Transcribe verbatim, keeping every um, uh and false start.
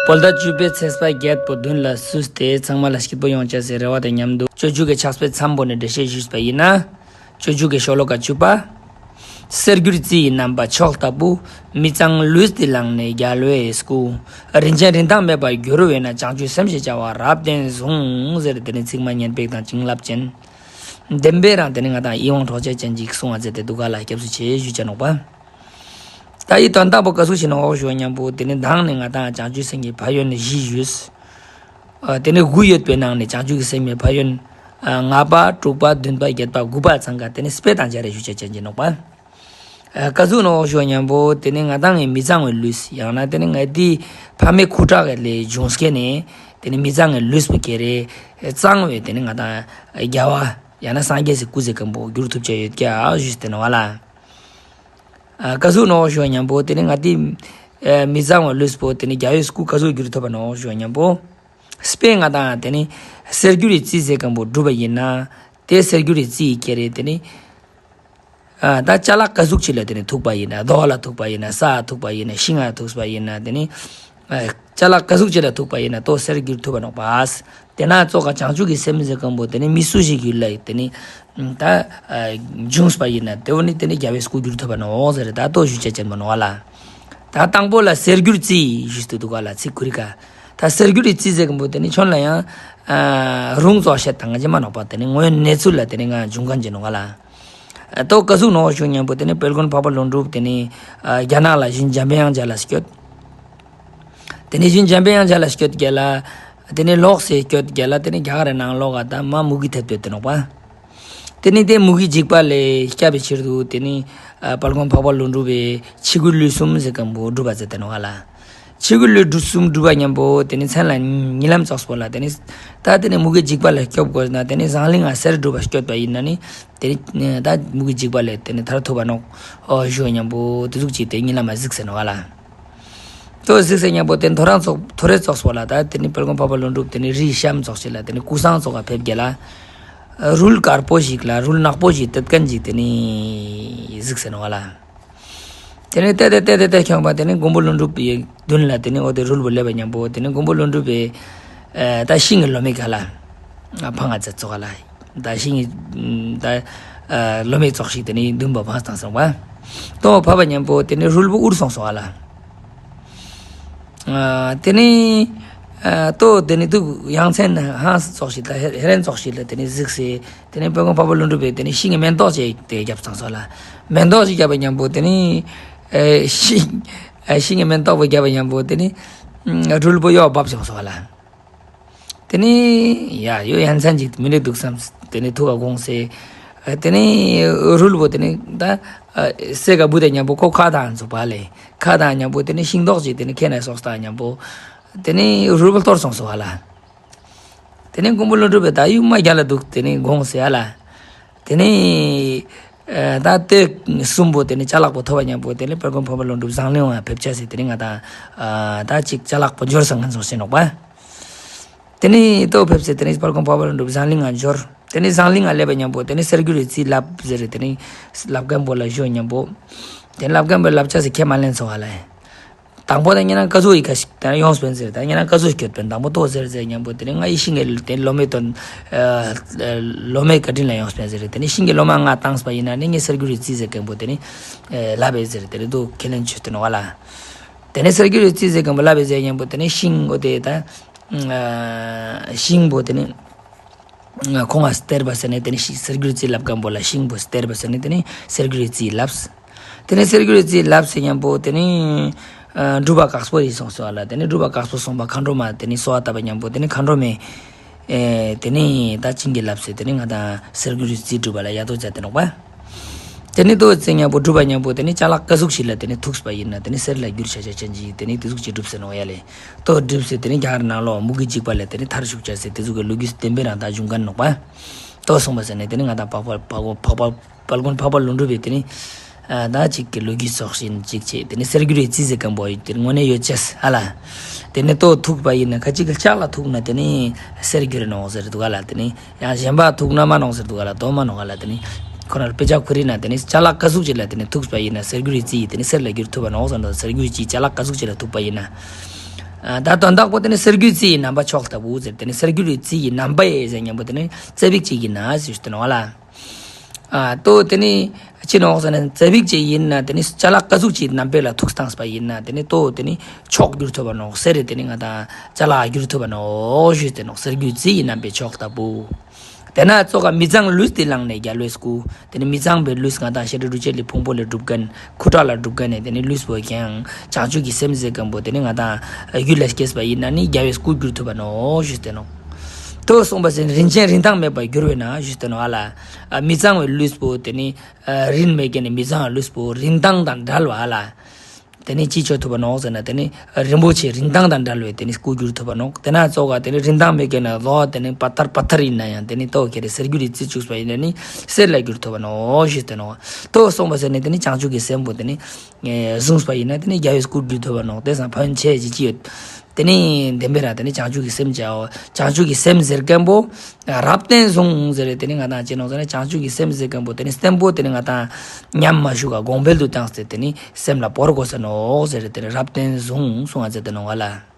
བོད་ཟླ་བཅུ་པའི་ཚེས་པ་བརྒྱད་པོ་མདུན་ལ་བསུས་ཏེ་ཚང་མ་ལ་སྐྱིད་པོ་ཡོང་ཅེས་སི་རེ་བ་དང་མཉམ་དུ་སྤྱོད་འཇུག་གི་ཕྱག་དཔེ་མཚམས་པོ་ནས་འགྲེལ་བཤད་ཞུས་པ་ཡིན་ན། སྤྱོད་འཇུག་གི་ཤོ་ལོ་ཀ་བཅུ་པ། གསེར་འགྱུར་རྩི་ཡི་རྣམ་པ་མཆོག་ལྟ་བུ། མི་གཙང་ལུས་འདི་བླངས་ནས་རྒྱལ་བའི་སྐུ། རིན་ཆེན་རིན་ཐང་མེད་པར་འགྱུར་བས་ན། བྱང་ཆུབ་སེམས་ཞེས་བྱ་བ་རབ་བརྟན་ཟུངས། ཟེར་དེ་ནི་ཚིག་མ་སྙན་པོ་དང་བྱིན་རླབས་ཅན། བདེན་པའི་རང་དེ་ནི་ང་དང་ཡིད་དབང་འཕྲོག་བྱེད་ཅན་ཅིག་གསུང་བ་མཛད་དེ་འདུག་ག་ལ། སྐྱབས་སུ་མཆི་ཞུ་ཅེས་ནོག་པ། ད་ཡི་དོན་དག་པོ་ཀ་ཟུག་ཞིག་ནོག་ཞུ་བ་མཉམ་པོ་དེ་ནི་མདང་ནི་ང་དང་བྱང་ཆུབ་སེམས་ཀྱི་ཕན་ཡོན་བཞི་ཞུས། ཨ་དེ་ནི་དགུ་ཡོད་པའི་ནང་ནས་བྱང་ཆུབ་ཀྱི་སེམས་ཀྱི་ཕན་ཡོན། ཨ་ལྔ་པ་དྲུག་པ་བདུན་པ་བརྒྱད་པ་དགུ་པ་ཚང་ཀ་དེ་ནི་དཔེ་དང་སྦྱར་རེ་ཞུ་ཅེས་ཅན་ཅིག་ནོག་པ། ཨ་ཀ་ཟུག་ནོག་ཞུ་བ་མཉམ་པོ་དེ་ནི་ང་དང་ངི་མི་གཙང་བའི་ལུས་ཡང་ན་དེ་ནི་ང་དང་ངི་ཕ་མའི་ཁུ་ཁྲག་གི་ལས་བྱུང་སྐྱེ་ནས་དེ་ནི་མི་གཙང་བའི་ལུས་པོ་སྐྱེ་རེ། གཙང་བའི་དེ་ནི་ང་དང་རྒྱལ་བ་ཡང་ན་སངས་རྒྱས་སི་སྐུ་ཟེར་མཁན་པོ་འགྱུར་ཐུབ་ཅེས་ཡོད་ཀྱག་ཞུས་ཏེ་ནོག་པ་ལ། ཨ་ཀ་ཟུག་ནོག་ཞུ་བ་མཉམ་པོ་དེ་ནི་ང་དང་ངི་མི་གཙང་བའི་ལུས་པོ་དེ་ནི་རྒྱལ་བའི་སྐུ་ཀ་ཟུག་འགྱུར་ཐུབ་པ་ནོག་ཞུ་བ་མཉམ་པོ། དཔེར་ན་ང་དང་དེ་ནི་གསེར་འགྱུར་རི་རྩི་ཟེར་མཁན་པོ་བསྒྲུབས་པ་ཡིན་ན། དེ་གསེར་འགྱུར་རི་རྩི་ཡི་སྐྱེ་རེ་དེ་ནི། ཨ་ད་ཅ་ལག་ཀ་ཟུག་ཅིག་ལ་དེ་ནི་ཐུག་པ་ཡིན་ན། རྡོ་ལ་ཐུག་པ་ཡིན་ན། ས་ཐུག་པ་ཡིན་ན། ཤིང་ལ་ཐུག་པ་ཡིན་ན། དེ་ནི་ཨ་ཅ་ལག་ཀ་ཟུག་ཅིག་ལ་ཐུག་པ་ཡིན་ན་དོ་གསེར་འགྱུར་ཐུབ་པ་ནོག་པ། དེ་ན་ཙོགས་ཀ་བྱང་ཆུབ་ཀྱི་སེམས་ཟེར་མཁན་པོ་དེ་ནི་མི་སུ་ཞིག་གི་ལ་དེ་ནི་ད་ཨ་བྱུང་པ་ཡིན་ན་དེ་བོ་ནི་དེ་ནི་རྒྱལ་བའི་སྐུ་འགྱུར་ཐུབ་པ་ནོག་ཟེར་ད་དོ་ཞུ་ཅེས་ཅན་པོ་ནོག་པ་ལ། ད་དང་པོ་ལ་གསེར་འགྱུར་རྩི་ཞུས་ཏེ་འདུག་ག་ལ་ཚིག་ཁུ་རི་ཀ། ད་གསེར་འགྱུར་རི་རྩི་ཟེར་མཁན་པོ་དེ་ནི་ཁྱོད་ལ་ཡང་ཨ་རུང་ཙོགས་བཤད་དང་ང་ཅི་མ་ནོག་པ། དེ་ནི་དངོས་གནས་ཚུལ་ལ་དེ་ནི་ང་བྱུང་མཁན་ཅིག་ནོག་ག་ལ། ཨ་དོ་ཀ་ཟུག་ནོག་ཞུ་མཉམ་པོ་དེ་ནི་དཔལ་མགོན་འཕགས་པ་ཀླུ་སྒྲུབ་དེ་ནི་ཨ་རྒྱ་ནག་ལ་ཞིང་འཇམ་པའི་དབྱངས་མཇལ་ལ་སྐྱོད། དེ་ནི་ཞིང་འཇམ་པའི་དབྱངས་མཇལ་ལ་སྐྱོད་རྒྱ་ལ། དེ་ནི་ལོག་སེ་སྐྱོད་རྒྱ་ལ་དེ་ནི་རྒྱ་གར་རི་ནང་ལོགས་ཀ་ད་མ་མུ་གེ་ཐེབས་ཏེ་ནོག་པ། དེ་ནི་དེ་མུ་གེའི་འཇིགས་པ་ལས་སྐྱབས་པའི་ཕྱིར་དུ་དེ་ནི་ཨ་དཔལ་མགོན་འཕགས་པ་ཀླུ་སྒྲུབ་པའི་ཆོས་སྐུའི་ལུས་གསུམ་ཟེར་མཁན་པོ་སྒྲུབ་པ་མཛད་དེ་ནོག་ག་ལ། ཆོས་སྐུའི་ལུས་གསུམ་སྒྲུབ་པ་མཉམ་པོ་དེ་ནི་མཚན་ལ་ཉིན་ལམ་ཙོགས་པོ་ལ་དེ་ནི་ད་དེ་ནི་མུ་གེའི་འཇིགས་པ་ལས་སྐྱོབ་དགོས་ན་དེ་ནི་ཟངས་གླིང་ང་གསེར་སྒྲུབ་པ་སྐྱོད་པ་ཡིན་ན་ནི་དེ་ནི་ད་མུ་གེའི་འཇིགས་པ་ལས་དེ་ནི་ཐར་ཐུབ་པ་ནོག་ཨོ་ཞུ་མཉམ་པོ་དེ་ཟུག་ཅིག་དེ་ཉིན་ལམ་མ་གཟིགས་ཟེར་ནོག་ག་ལ། དོ་གཟིགས་ཟེར་མཉམ་པོ་དེ་ཐོ་རངས་ཙོགས་ཐོ་རེ་ཙོགས་པོ་ལ་ད་དེ་ནི་དཔལ་མགོན་འཕགས་པ་ཀླུ་སྒྲུབ་དེ་ནི་རི་གཤམ་ཙོགས་ཤིག་ལ་དེ་ནི་སྐུ་སྲུང་ཙོགས་ཀ་ཕེབས་རྒྱ་ལ། རུལ་དཀར་པོ་ཞིག་ལ་རུལ་ནག་པོ་ཞིག་དེད་མཁན་ཅིག་དེ་ནི་གཟིགས་ཟེར་ནོག་ག་ལ། དེ་ནི་ཏེ་ཏེ་ཏེ་ཏེ་ཏེ་ཁྱོངས་པ་དེ་ནི་མགོན་པོ་ཀླུ་སྒྲུབ་པའི་མདུན་ལ་དེ་ནི་འོ་དེ་རུལ་པོ་སླེབས་པ་མཉམ་པོ་དེ་ནི་མགོན་པོ་ཀླུ་སྒྲུབ་པའི་ཨ་ད་ཤིང་གི་ལོ་མའི་ཀ་ལ་ཨ་འཕང་ང་མཛད་ཙོགས་ག་ལ། ད་ཤིང་གི་ད་ཨ་ལོ་མའི་ཙོགས་ཤིག་དེ་ནི་མདུན་པ་འཕངས་བཏང་སོང་བ། དོ་བབས་པ་མཉམ་པོ་དེ་ནི་རུལ་པོ་འུར་སོང་སོང་བ་ལ། ཨ་དེ་ནི་ཨ་དོ་དེ་ནི་དུ་ཡང་མཚན་ཧང་ཙོགས་ཤིག་ད་ཧེ་ཧེ་རན་ཙོགས་ཤིག་ལ་དེ་ནི་གཟིགས་སེ་དེ་ནི་དཔལ་མགོན་འཕགས་པ་ཀླུ་སྒྲུབ་པས་དེ་ནི་ཤིང་གི་མེན་ཏོག་ཅིག་དེ་བརྒྱབ་བཏང་སོང་ལ། མེན་ཏོག་ཅིག་བརྒྱབ་པ་མཉམ་པོ་དེ་ནི་ཨེ་ཤིང་ཨེ་ཤིང་གི་མེན་ཏོག་པོ་བརྒྱབ་པ་མཉམ་པོ་དེ་ནི་ཨ་རུལ་པོ་ཡོ་བབས་བྱུང་སོང་ལ། དེ་ནི་ཡ་ཡོ་ཡ་མཚན་ཅིག་མི་འགྲིག་འདུག་བསམས། དེ་ནི་ཐུགས་ཀ་དགོངས་སེ། ཨ་དེ་ནི་རུལ་པོ་དེ་ནི་ད་ཨ་སེ་ག་བུད་དེ་མཉམ་པོ་ཁོ་ཁ་དང་ཚུགས་པ་ལས་ཁ་དང་མཉམ་པོ་དེ་ནི་ཤིང་ཏོག་ཅིག་དེ་ནི་ཁེ་ན་སོགས་དང་མཉམ་པོ་དེ་ནི་རུལ་པོ་གཏོར་སོང་སོང་བ་ལ། དེ་ནི་མགོན་པོ་ཀླུ་སྒྲུབ་པས་ད་ཡུག་མ་རྒྱལ་ལ་འདུག་དེ་ནི་དགོངས་སེ་ཨ་ལ། དེ་ནི་ཨ་ད་དེ་གསུམ་པོ་དེ་ནི་ཅ་ལག་པོ་ཐོབ་པ་མཉམ་པོ་དེ་ནི་དཔལ་མགོན་འཕགས་པ་ཀླུ་སྒྲུབ་ཟངས་གླིང་བ་ཕེབས་ཆ་སེ་དེ་ནི་ང་དང་ཨ་ད་ཅིག་ཅ་ལག་པོ་འབྱོར་སོང་ངན་སོང་ཟེར་ནོག་པ། དེ་ནི་དོ་ཕེབས་སེ་དེ་ནི་དཔལ་མགོན་འཕགས་པ་ཀླུ་སྒྲུབ་ཟངས་གླིང་ང་འབྱོར། དེ་ནི་ཟངས་གླིང་ང་སླེབས་པ་མཉམ་པོ་དེ་ནི་གསེར་འགྱུར་རི་རྩིའི་ལབ་ཟེར་དེ་ནི་ལབ་མཁན་པོ་ལ་ཞུ་མཉམ་པོ། དེ་ནི་ལབ་མཁན་པོ་ལབ་ཆ་སེ་ཁས་མ་ལེན་སོང་བ་ལ། དང་པོ་དེ་ཉེ་རང་ཀ་ཟུག་ཡི་ཀ་ཞིག་དེ་ཡོངས་པེན་ཟེར། དེ་ཉེ་རང་ཀ་ཟུག་སྐྱོད་པེན། དང་པོ་དོ་ཟེར་ཟེར་མཉམ་པོ་དེ་ནི་ང་ཡི་ཤིང་གི་དེ་ལོ་མའི་དོན་ཨ་ལོ་མའི་བཀའ་དྲིན་ལ་ཡོངས་པེན་ཟེར། དེ་ནི་ཤིང་གི་ལོ་མ་ང་བཏངས་པ་ཡིན་ན་ནི་ངས་གསེར་འགྱུར་རི་རྩི་ཟེར་མཁན་པོ་དེ་ནི་ཨེ་ལབ་པེ་ཟེར། དེ་ནི་དུ་ཁས་ལེན་བྱོས་ཏེ་ནོག་པ་ལ། དེ་ནི་གསེར་འགྱུར་རི་རྩི་ཟེར་མཁན་པོ་ལབ་པེ་ཟེར་མཉམ་པོ་དེ་ནི་ཤིང་འོ་དེ་ད་ཨ་ཤིང་པོ་དེ་ནི་ཁོང་ང་སྟེར་བ་ཟེར་ནས་དེ་ནི་ཤི་གསེར་འགྱུར་རི་རྩི་ལབ་མཁན་པོ་ལ་ཤིང་པོ་སྟེར་བ་ཟེར་ནས་དེ་ནི་གསེར་འགྱུར་རི་རྩི་ལབས། དེ་ནི་གསེར་འགྱུར་རི་རྩི་ལབས་ཟེར་མཉམ་པོ་དེ་ནི་ཨ་སྒྲུབ་པ་དཀགས་པོ་ཡི་སོང་སོང་བ་ལ། དེ་ནི་སྒྲུབ་པ་དཀགས་པོ་སོང་བ་མཁའ་འགྲོ་མ་དེ་ནི་གསོལ་བ་བཏབ་པ་མཉམ་པོ་དེ་ནི་མཁའ་འགྲོ་མས་ཨེ་དེ་ནི་ད་བྱིན་གྱིས་བརླབས་ཟེར་དེ་ནི་ང་དང་གསེར་འགྱུར་རི་རྩི་སྒྲུབ་པ་ལ་ཡ་དོ་མཛད་དེ་ནོག་པ། དེ་ནི་དོ་ཟེར་མཉམ་པོ་སྒྲུབ་པ་མཉམ་པོ་དེ་ནི་ཅ་ལག་ཀ་ཟུག་ཞིག་ལ་དེ་ནི་ཐུགས་པ་ཡིན་ན་དེ་ནི་གསེར་ལ་འགྱུར་ཆ་ཆ་ཅན་ཅིག་དེ་ནི་དེ་ཟུག་ཅིག་སྒྲུབ་ཟེར་ནོག་ཡ་ལེ། དོ་སྒྲུབ་ཟེར་དེ་ནི་རྒྱ་གར་ནང་ལོགས་མུ་གེའི་འཇིགས་པ་ལས་དེ་ནི་ཐར་ཤུགས་ཆ་ཟེར་དེ་ཟུག་གི་ལོ་རྒྱུས་བདེན་པའི་རང་ད་བྱུང་མཁན་ནོག་པ། དོ་སོང་པ་ཟེར་ནས་དེ་ནི་ང་དང་འཕགས་པ་འཕགས་པ་འཕགས་པ་དཔལ་མགོན་འཕགས་པ་ཀླུ་སྒྲུབ་པས་དེ་ནི་ཨ་ད་ཅིག་གི་ལོ་རྒྱུས་ཙོགས་ཤིག་ཅིག་བྱས། དེ་ནི་གསེར་འགྱུར་རི་རྩི་ཟེར་མཁན་པོ་ཡོད་དེ་དངོས་གནས་ཡོད་ཅེས་ཨ་ལ། དེ་ནི་དོ་ཐུག་པ་ཡིན་ན་ཁ་ཅིག་གི་ལྕགས་ལ་ཐུག་ན་དེ་ནི་གསེར་འགྱུར་ནོག་ཟེར་འདུག་ཨ་ལ། དེ་ནི་ཡང་གཞན་པ་ཐུག་ན་མ་ནོག་ཟེར་འདུག་ཨ་ལ། དོ་མ་ནོག་ཨ་ལ། དེ་ནི་ཁོ་རང་དཔེ་ཆ་ཁུ་རི་ན་དེ་ནི་ཅ་ལག་ཀ་ཟུག་ཅིག་ལ་དེ་ནི་ཐུག་པ་ཡིན་ན་གསེར་འགྱུར་རི་རྩི་ཡིས་དེ་ནི་གསེར་ལ་འགྱུར་ཐུབ་པ་ནོག་ཟེར་འདུག་གསེར་འགྱུར་རི་རྩི་ཅ་ལག་ཀ་ཟུག་ཅིག་ལ་ཐུག་པ་ཡིན་ན། ཨ་ད་དོན་དག་པོ་དེ་ནི་གསེར་འགྱུར་རྩི་ཡི་རྣམ་པ་མཆོག་ལྟ་བུ་ཟེར། དེ་ནི་གསེར་འགྱུར་རྩི་ཡི་རྣམ་པ་ཡི་ཟེར་མཁན་པོ་དེ་ནི་ཙ་པིག་ཅིག་ཡིན་ན་ཞུས་ཏེ་ནོག་ལེ། ཨ་ཏོ་དེ་ནི་ཅི་ནོག་ཟེར་ན་ཙ་པིག་ཅིག་ཡིན་ན་དེ་ནི་ཅ་ལག་ག་ཟུག་ཅིག་རྣམ་པ་ལ་ཐུག་བཏངས་པ་ཡིན་ན་དེ་ནི་ཏོ་དེ་ནི་མཆོག་འགྱུར་ཐུབ་པ་ནོག། གསེར་རི་དེ་ནི་ང་དང་ཅ་ལག་འགྱུར་ཐུབ་པ་ནོག་ཞུས་ཏེ་ནོག། གསེར་འགྱུར་རྩི་ཡི་རྣམ་པའི་མཆོག་ལྟ་བུ། དེ་ན་ཙོགས་ཀ་མི་གཙང་ལུས་འདི་བླངས་ནས་རྒྱལ་བའི་སྐུ། དེ་ནི་མི་གཙང་བའི་ལུས་ང་དང་ཤེས་རབ་སྒྲུབ་བྱེད་ལས་ཕུང་པོ་ལས་གྲུབ་མཁན་ཁུ་ཁྲག་ལས་གྲུབ་མཁན་ནི་དེ་ནི་ལུས་པོ་ཀྱང་བྱང་ཆུབ་ཀྱི་སེམས་ཟེར་མཁན་པོ་དེ་ནི་ང་དང་རྒྱུད་ལ་སྐྱེས་པ་ཡིན་ན་ནི་རྒྱལ་བའི་སྐུ་འགྱུར་ཐུབ་པ་ནོག་ཞུས་ཏེ་ནོག། ཏོ་གསུངས་པ་ཟེར་ནི་རིན་ཆེན་རིན་ཐང་མེད་པར་འགྱུར་བས་ན་ཞུས་ཏེ་ནོག་ཨ་ལེ། ཨ་མི་གཙང་བའི་ལུས་པོ་དེ་ནི་ཨ་རིན་མེད་མཁན་ནི་མི་གཙང་བའི་ལུས་པོ་རིན་ཐང་དང་བྲལ་བ་ཨ་ལེ། དེ་ནི་ཅི་ཆོ་ཐུབ་པ་ནོག་ཟེར་ན་དེ་ནི་རིན་པོ་ཆེ་རིན་ཐང་དང་བྲལ་བའི་དེ་ནི་སྐུ་འགྱུར་ཐུབ་པ་ནོག། དེ་ན་ཙོགས་ཀ་དེ་ནི་རིན་ཐང་མེད་མཁན་ནི་ལོ་དེ་ནི་པ་ཐར་པ་ཐར་ཡིན་ན་ཡང་དེ་ནི་ཏོ་ཁྱེར་རེ་གསེར་འགྱུར་རི་རྩི་བཅུག་པ་ཡིན་ན་ནི་གསེར་ལ་འགྱུར་ཐུབ་པ་ནོག་ཞུས་ཏེ་ནོག། ཏོ་གསུངས་པ་ཟེར་ནི་དེ་ནི་བྱང་ཆུབ་ཀྱི་སེམས་པོ་དེ་ནི་ཨེ་བཟུང་པ་ཡིན་ན་དེ་ནི་རྒྱལ་བའི་སྐུ་འགྱུར་ཐུབ་པ་ནོག། དེ་སང་ཕན་ཆེ་ཅི་ཅི་ཡོད། དེ་ནི་བདེན་པའི་ར་དེ་ནི་བྱང་ཆུབ་ཀྱི་སེམས་བྱའོ། བྱང་ཆུབ་ཀྱི་སེམས་ཟེར་མཁན་པོ་རབ་བརྟན་བཟུང་ཟེར་རེ་དེ་ནི་ང་དང་ཅི་ནོག་ཟེར་ན་བྱང་ཆུབ་ཀྱི་སེམས་ཟེར་མཁན་པོ་དེ་ནི་བརྟན་པོ་དེ་ནི་ང་དང་ཉམས་མ་ཞུགས་ག་གོང་འཕེལ་དུ་བཏང་སྟེ་དེ་ནི་སེམས་ལ་བོར་དགོས་ས་ནོག་ཟེར་རེ་དེ་ནི་རབ་བརྟན་བཟུང་གསུང་ང་ཟེར་ཏེ་ནོག་ལེ།